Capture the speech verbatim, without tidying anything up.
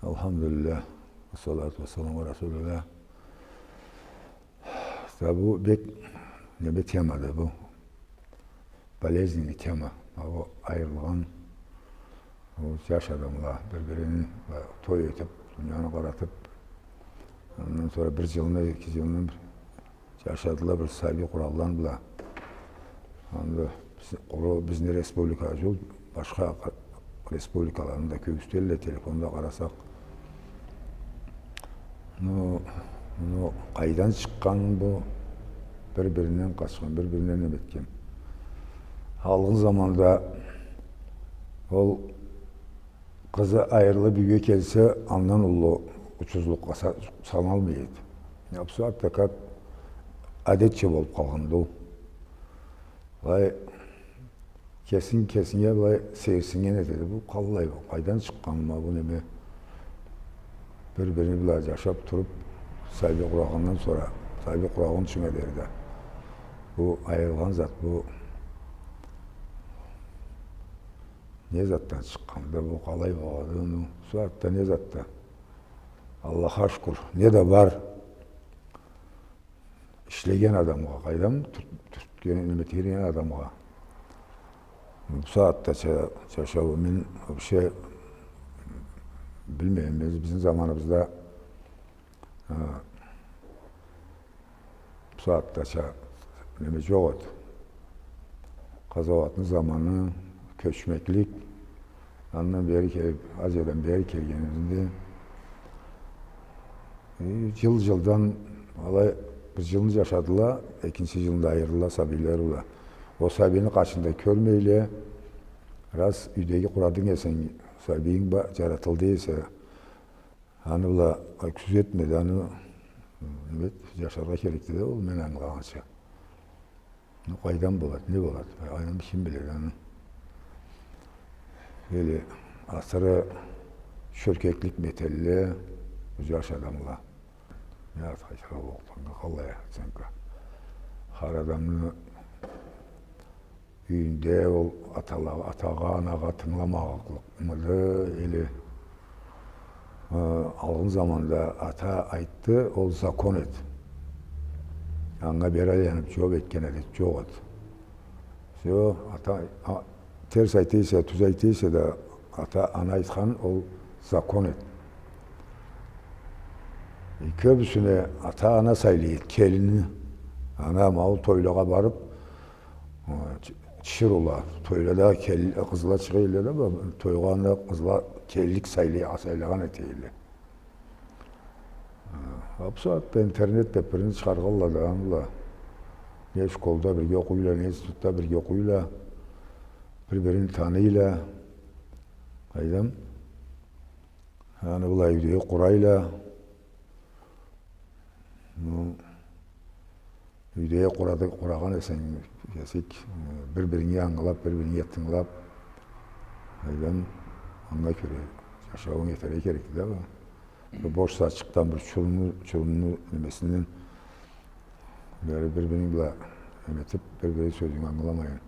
Алхамдулиллях, уассалату уассаламу аля расулиллях. Да бу бек неме темады бу. Болезненный тема. Ма бу айырылгъан, бу джаш адамла бир-бирин, э, той этиб, дунияны къаратыб, андан сора бир джылны, эки джылны бир джашадыла, бир сабий къуралгъан бла. Анда биз-, къуру бизни республика джол, башха къа-, республикаланы да кёргюзтелле, телефонда къарасакъ. Ну, ну, къайдан чыкъгъан бу? Бир-биринден къачхан, бир-биринден неме этген. Алгъын заманда ол къызы айырылыб юйге келсе, андан уллу учузлукъгъа са-, саналмай эди. Я, бусагъатда как адетча болуб къалгъанды ол. Былай, кесинг кесинге былай сейирсиннген этеди. Бу къаллай бу? Къайдан чыкъгъан ма бу неме? Бир-бири бла джашаб туруб, сабий къурагъандан сора, сабий къурагъынчынга дери да. Бу айырылгъан зат, бу не затдан чыкъгъанды, бу къалай болады, ну, бусагъатда не затда? Аллахха шукур, не да бар. Ишлеген адамгъа, къайдам, тюрт-, тюртген, неме этген адамгъа. Бусагъатда ча-, чашау, мен вообще билмейме, биз-, бизни заманыбызда, а, бусагъатда ча-, неме джокъ эди. Къазауатны заманы, кёчмеклик, андан бери келиб, Азиядан бери келгенибизде, э, джыл-джылдан, алай, бир джылны джашадыла, экинчи джылында айырылдыла сабийле бла. Ол сабийни къачын да кёрмейле, раз юйдеги къурадынг эсенг, сабийинг ба-, джаратылды эсе, аны бла, ай, кюз этмеди, аны, неме эт, джашаргъа керекди да ол, мен ангылагъанча. Ну, къайдан болады, не болады? Аны ким биледи аны? Или асыры чёркеклик этелле бу джаш адамла. Не зат айтыргъа, ол окътаннга къаллай оценка? Хар адамны юйюнде ол атала-, атагъа, анагъа тынгыламагъанлыкъмыды, или Э, алгъын заманда ата айтды, ол закон эди. Анга бери айланыб, джууаб этген адет джокъ эди. Всё, ата, а, терс айта эсе, тюз айта эсе да, ата, ана айтхан, ол закон эди. Э, кёбюсюне ата, ана сайлай эди келинни. Ана, ма ол тойлагъа барыб, Э, ч-, чырыла, тойлада кел-, къызла чыгъа эдиле да, бу тойгъа анда къызла келинлик сайлай-, сайлагъан эте эдиле. Э, а бусагъатда интернет деб бирин чыгъаргъанла да, аны бла не школда бирге окъуйла, не институтда бирге окъуйла, бир-бирин таныйла. Къайдам? Аны бла юйдеги къурайла. Ну, юйдеги къурады-, къурагъан эсенг, кесек, э, бир-биринге ангылаб, бир-биринге тынгылаб, къайдам, анга кёре джашауунг этерге керекди да бу. Бир бош сачыкъдан, бир чурумну, чурумну немесинден бери бир-биринг бла неме этиб, бир-биринг сёзюнг ангыламайын.